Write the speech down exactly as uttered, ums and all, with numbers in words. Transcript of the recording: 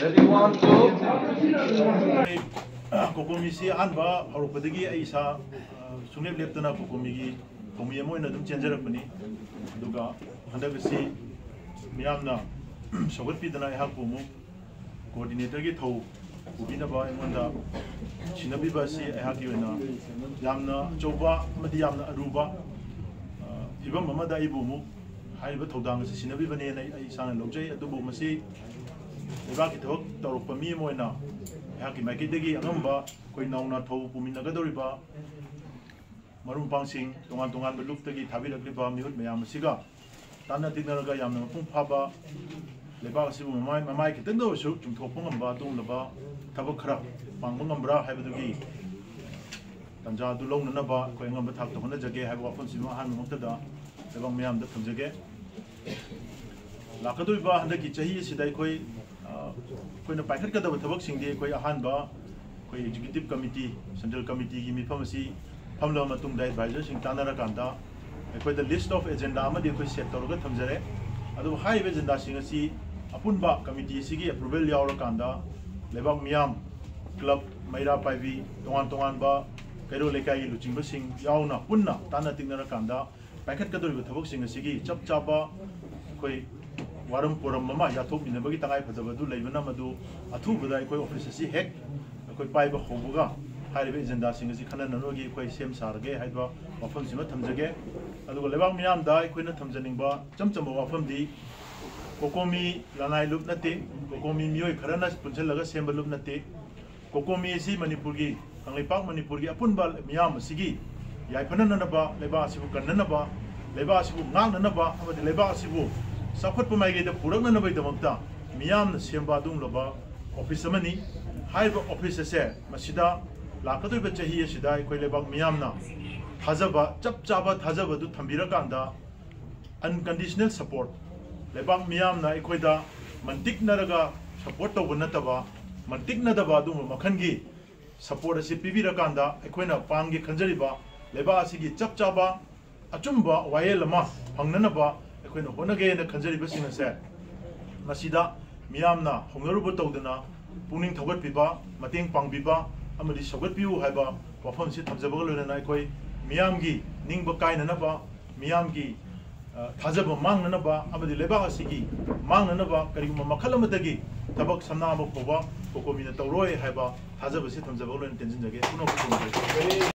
Ready, one, two. ꯀꯣꯀꯣꯃꯤꯁꯤ ꯑꯍꯥꯟꯕ ꯍꯧꯔꯛꯄꯗꯒꯤ ꯑꯩ ꯏꯁꯥ, ꯑ, ꯁꯨꯡꯂꯦꯞ ꯂꯦꯞꯇꯅ ꯀꯣꯀꯣꯃꯤꯒꯤ ꯊꯧꯃꯤ ꯑꯃ ꯑꯣꯏꯅ ꯑꯗꯨꯝ ꯆꯦꯟꯖꯔꯛꯄꯅꯤ꯫ ꯑꯗꯨꯒ ꯍꯟꯗꯛ ꯑꯁꯤ ꯃꯤꯌꯥꯝꯅ ꯁꯧꯒꯠꯄꯤꯗꯅ ꯑꯩꯍꯥꯛꯄꯨ ꯑꯃꯨꯛ ꯀꯣꯑꯣꯔꯗꯤꯅꯦꯇꯔꯒꯤ ꯊꯧ ꯄꯨꯕꯤꯅꯕ ꯑꯩꯉꯣꯟꯗ ꯁꯤꯟꯅꯕꯤꯕ ꯑꯁꯤ ꯑꯩꯍꯥꯛꯀꯤ ꯑꯣꯏꯅ ꯌꯥꯝꯅ ꯑꯆꯧꯕ ꯑꯃꯗꯤ ꯌꯥꯝꯅ ꯑꯔꯨꯕ, ꯑ, ꯐꯤꯕꯝ ꯑꯃꯗ ꯑꯩꯕꯨ ꯑꯃꯨꯛ ꯍꯥꯏꯔꯤꯕ ꯊꯧꯗꯥꯡ ꯑꯁꯤ ꯁꯤꯟꯅꯕꯤꯕꯅꯦꯅ ꯑꯩ, ꯑꯩ ꯏꯁꯥꯅ ꯂꯧꯖꯩ꯫ ꯑꯗꯨꯕꯨ ꯃꯁꯤ ꯂꯩꯕꯥꯛꯀꯤ ꯊꯕꯛ ꯇꯧꯔꯛꯄ ꯃꯤ ꯑꯃ ꯑꯣꯏꯅ ꯑꯩꯍꯥꯛꯀꯤ ꯃꯥꯏꯀꯩꯗꯒꯤ ꯑꯉꯝꯕ ꯑꯩꯈꯣꯏ ꯅꯧꯅ ꯊꯧ ꯄꯨꯃꯤꯟꯅꯒꯗꯧꯔꯤꯕ ꯃꯔꯨꯞ ꯃꯄꯥꯡꯁꯤꯡ, ꯇꯣꯉꯥꯟ ꯇꯣꯉꯥꯟꯕ ꯂꯨꯞꯇꯒꯤ ꯊꯥꯕꯤꯔꯛꯂꯤꯕ ꯃꯤꯍꯨꯠ ꯃꯌꯥꯝ ꯑꯁꯤꯒ ꯇꯥꯟꯅ ꯇꯤꯛꯅꯔꯒ ꯌꯥꯝꯅ ꯃꯄꯨꯡ ꯐꯥꯕ ꯂꯩꯕꯥꯛ ꯑꯁꯤꯕꯨ ꯃꯃꯥꯏ, ꯃꯃꯥꯏ ꯈꯤꯇꯪꯗ ꯑꯣꯏꯔꯁꯨ ꯆꯨꯝꯊꯣꯛꯄ ꯉꯝꯕ ꯑꯗꯨꯒꯨꯝꯂꯕ ꯊꯕꯛ ꯈꯔ ꯄꯥꯡꯕ ꯉꯝꯕ꯭ꯔꯥ ꯍꯥꯏꯕꯗꯨꯒꯤ ꯇꯥꯟꯖꯥ ꯑꯗꯨ ꯂꯧꯅꯅꯕ ꯑꯩꯈꯣꯏ ꯑꯉꯝꯕ ꯊꯥꯛꯇ ꯍꯣꯠꯅꯖꯒꯦ ꯍꯥꯏꯕ ꯋꯥꯐꯝꯁꯤꯃ ꯑꯍꯥꯟꯕꯃꯛꯇꯗ ꯂꯩꯕꯥꯛ ꯃꯤꯌꯥꯝꯗ ꯊꯝꯖꯒꯦ꯫ ꯂꯥꯛꯀꯗꯧꯔꯤꯕ ꯍꯟꯗꯛꯀꯤ ꯆꯍꯤ ꯑꯁꯤꯗ ꯑꯩꯈꯣꯏ, ꯑ, ꯑꯩꯈꯣꯏꯅ ꯄꯥꯏꯈꯠꯀꯗꯕ ꯊꯕꯛꯁꯤꯡꯗꯤ ꯑꯩꯈꯣꯏ ꯑꯍꯥꯟꯕ ꯑꯩꯈꯣꯏ ꯑꯦꯛꯖꯤꯀ꯭ꯌꯨꯇꯤꯚ ꯀꯃꯤꯇꯤ, ꯁꯦꯟꯇ꯭ꯔꯦꯜ ꯀꯃꯤꯇꯤꯒꯤ ꯃꯤꯐꯝ ꯑꯁꯤ ꯐꯝꯂꯕ ꯃꯇꯨꯡꯗ ꯑꯦꯗꯚꯥꯏꯖꯔꯁꯤꯡ ꯇꯥꯟꯅꯔꯀꯥꯟꯗ ꯑꯩꯈꯣꯏꯗ list of agenda ꯑꯃꯗꯤ ꯑꯩꯈꯣꯏ ꯁꯦꯠ ꯇꯧꯔꯒ ꯊꯝꯖꯔꯦ꯫ ꯑꯗꯨꯕꯨ ꯍꯥꯏꯔꯤꯕ ꯑꯦꯖꯦꯟꯗꯥꯁꯤꯡ ꯑꯁꯤ ꯑꯄꯨꯟꯕ ꯀꯃꯤꯇꯤ ꯑꯁꯤꯒꯤ ꯑꯦꯄ꯭ꯔꯨꯚꯦꯜ ꯌꯥꯎꯔꯀꯥꯟꯗ ꯂꯩꯕꯥꯛ ꯃꯤꯌꯥꯝ, ꯀ꯭ꯂꯕ, ꯃꯩꯔꯥ ꯄꯥꯏꯕꯤ, ꯇꯣꯉꯥꯟ ꯇꯣꯉꯥꯟꯕ ꯀꯩꯔꯣꯜ ꯂꯩꯀꯥꯏꯒꯤ ꯂꯨꯆꯤꯡꯕꯁꯤꯡ ꯌꯥꯎꯅ ꯄꯨꯟꯅ ꯇꯥꯟꯅ ꯇꯤꯛꯅꯔꯀꯥꯟꯗ ꯄꯥꯏꯈꯠꯀꯗꯧꯔꯤꯕ ꯊꯕꯛꯁꯤꯡ ꯑꯁꯤꯒꯤ ꯆꯞ ꯆꯥꯕ ꯑꯩꯈꯣꯏ ꯋꯥꯔꯝ ꯄꯣꯔꯝ ꯑꯃ ꯌꯥꯊꯣꯛꯃꯤꯟꯅꯕꯒꯤ ꯇꯉꯥꯏ ꯐꯗꯕ ꯑꯗꯨ ꯂꯩꯕꯅ ꯃꯗꯨ ꯑꯊꯨꯕꯗ ꯑꯩꯈꯣꯏ ꯑꯣꯐꯤꯁ ꯑꯁꯤ ꯍꯦꯛ ꯑꯩꯈꯣꯏ ꯄꯥꯏꯕ ꯍꯧꯕꯒ ꯍꯥꯏꯔꯤꯕ ꯑꯦꯖꯦꯟꯗꯥꯁꯤꯡ ꯑꯁꯤ ꯈꯟꯅꯅꯕꯒꯤ ꯑꯩꯈꯣꯏ ꯁꯦꯝ ꯁꯥꯔꯒꯦ ꯍꯥꯏꯕ ꯋꯥꯐꯝꯁꯤꯃ ꯊꯝꯖꯒꯦ꯫ ꯑꯗꯨꯒ ꯂꯩꯕꯥꯛ ꯃꯤꯌꯥꯝꯗ ꯑꯩꯈꯣꯏꯅ ꯊꯝꯖꯅꯤꯡꯕ ꯏꯆꯝ ꯆꯝꯕ ꯋꯥꯐꯝꯗꯤ ꯀꯣꯀꯣꯃꯤ ꯂꯅꯥꯏ ꯂꯨꯞ ꯅꯠꯇꯦ, ꯀꯣꯀꯣꯃꯤ ꯃꯤꯑꯣꯏ ꯈꯔꯅ ꯄꯨꯟꯁꯤꯜꯂꯒ ꯁꯦꯝꯕ ꯂꯨꯞ ꯅꯠꯇꯦ꯫ ꯀꯣꯀꯣꯃꯤ ꯑꯁꯤ ꯃꯅꯤꯄꯨꯔꯒꯤ, ꯀꯪꯂꯩꯄꯥꯛ ꯃꯅꯤꯄꯨꯔꯒꯤ ꯑꯄꯨꯟꯕ ꯃꯤꯌꯥꯝ ꯑꯁꯤꯒꯤ ꯌꯥꯏꯐꯅꯅꯕ, ꯂꯩꯕꯥꯛ ꯑꯁꯤꯕꯨ ꯀꯟꯅꯅꯕ, ꯂꯩꯕꯥꯛ ꯑꯁꯤꯕꯨ ꯉꯥꯛꯅꯅꯕ ꯑꯃꯗꯤ ꯂꯩꯕꯥꯛ ꯑꯁꯤꯕꯨ ꯆꯥꯎꯈꯠꯄ ꯃꯥꯏꯀꯩꯗ ꯄꯨꯔꯛꯅꯅꯕꯒꯤꯗꯃꯛꯇ ꯃꯤꯌꯥꯝꯅ ꯁꯦꯝꯕ ꯑꯗꯨꯒꯨꯝꯂꯕ ꯑꯣꯐꯤꯁ ꯑꯃꯅꯤ꯫ ꯍꯥꯏꯔꯤꯕ ꯑꯣꯐꯤꯁ ꯑꯁꯦ ꯃꯁꯤꯗ ꯂꯥꯛꯀꯗꯧꯔꯤꯕ ꯆꯍꯤ ꯑꯁꯤꯗ ꯑꯩꯈꯣꯏ ꯂꯩꯕꯥꯛ ꯃꯤꯌꯥꯝꯅ ꯊꯥꯖꯕ, ꯆꯞ ꯆꯥꯕ ꯊꯥꯖꯕꯗꯨ ꯊꯝꯕꯤꯔꯀꯥꯟꯗ unconditional support, ꯂꯩꯕꯥꯛ ꯃꯤꯌꯥꯝꯅ ꯑꯩꯈꯣꯏꯗ ꯃꯟꯇꯤꯛꯅꯔꯒ ꯁꯄꯣꯔꯠ ꯇꯧꯕ ꯅꯠꯇꯕ, ꯃꯟꯇꯤꯛꯅꯗꯕ ꯑꯗꯨꯒꯨꯝꯕ ꯃꯈꯜꯒꯤ ꯁꯄꯣꯔꯠ ꯑꯁꯤ ꯄꯤꯕꯤꯔꯀꯥꯟꯗ ꯑꯩꯈꯣꯏꯅ ꯄꯥꯡꯒꯦ ꯈꯟꯖꯔꯤꯕ ꯂꯩꯕꯥꯛ ꯑꯁꯤꯒꯤ ꯆꯞ ꯆꯥꯕ ꯑꯆꯨꯝꯕ ꯋꯥꯌꯦꯜ ꯑꯃ ꯐꯪꯅꯅꯕ ꯑꯩꯈꯣꯏꯅ ꯍꯣꯠꯅꯒꯦꯅ ꯈꯟꯖꯔꯤꯕꯁꯤꯡ ꯑꯁꯦ ꯃꯁꯤꯗ ꯃꯤꯌꯥꯝꯅ ꯍꯧꯅꯔꯨꯕ ꯇꯧꯗꯅ ꯄꯨꯛꯅꯤꯡ ꯊꯧꯒꯠꯄꯤꯕ, ꯃꯇꯦꯡ ꯄꯥꯡꯕꯤꯕ ꯑꯃꯗꯤ ꯁꯧꯒꯠꯄꯤꯌꯨ ꯍꯥꯏꯕ ꯋꯥꯐꯝꯁꯤ ꯊꯝꯖꯕꯒ ꯂꯣꯏꯅꯅ ꯑꯩꯈꯣꯏ ꯃꯤꯌꯥꯝꯒꯤ ꯅꯤꯡꯕ ꯀꯥꯏꯅꯅꯕ, ꯃꯤꯌꯥꯝꯒꯤ, ꯑ, ꯊꯥꯖꯕ ꯃꯥꯡꯅꯅꯕ ꯑꯃꯗꯤ ꯂꯩꯕꯥꯛ ꯑꯁꯤꯒꯤ ꯃꯥꯡꯅꯅꯕ ꯀꯔꯤꯒꯨꯝꯕ ꯃꯈꯜ ꯑꯃꯗꯒꯤ ꯊꯕꯛ ꯁꯝꯅꯥ ꯑꯃ ꯐꯥꯎꯕ ꯀꯣꯀꯣꯃꯤꯅ ꯇꯧꯔꯣꯏ ꯍꯥꯏꯕ ꯊꯥꯖꯕꯁꯤ ꯊꯝꯖꯕꯒ ꯂꯣꯏꯅꯅ ꯇꯦꯟꯁꯤꯟꯖꯒꯦ꯫ ꯄꯨꯝꯅꯃꯛꯄꯨ ꯈꯨꯔꯨꯝꯖꯔꯤ꯫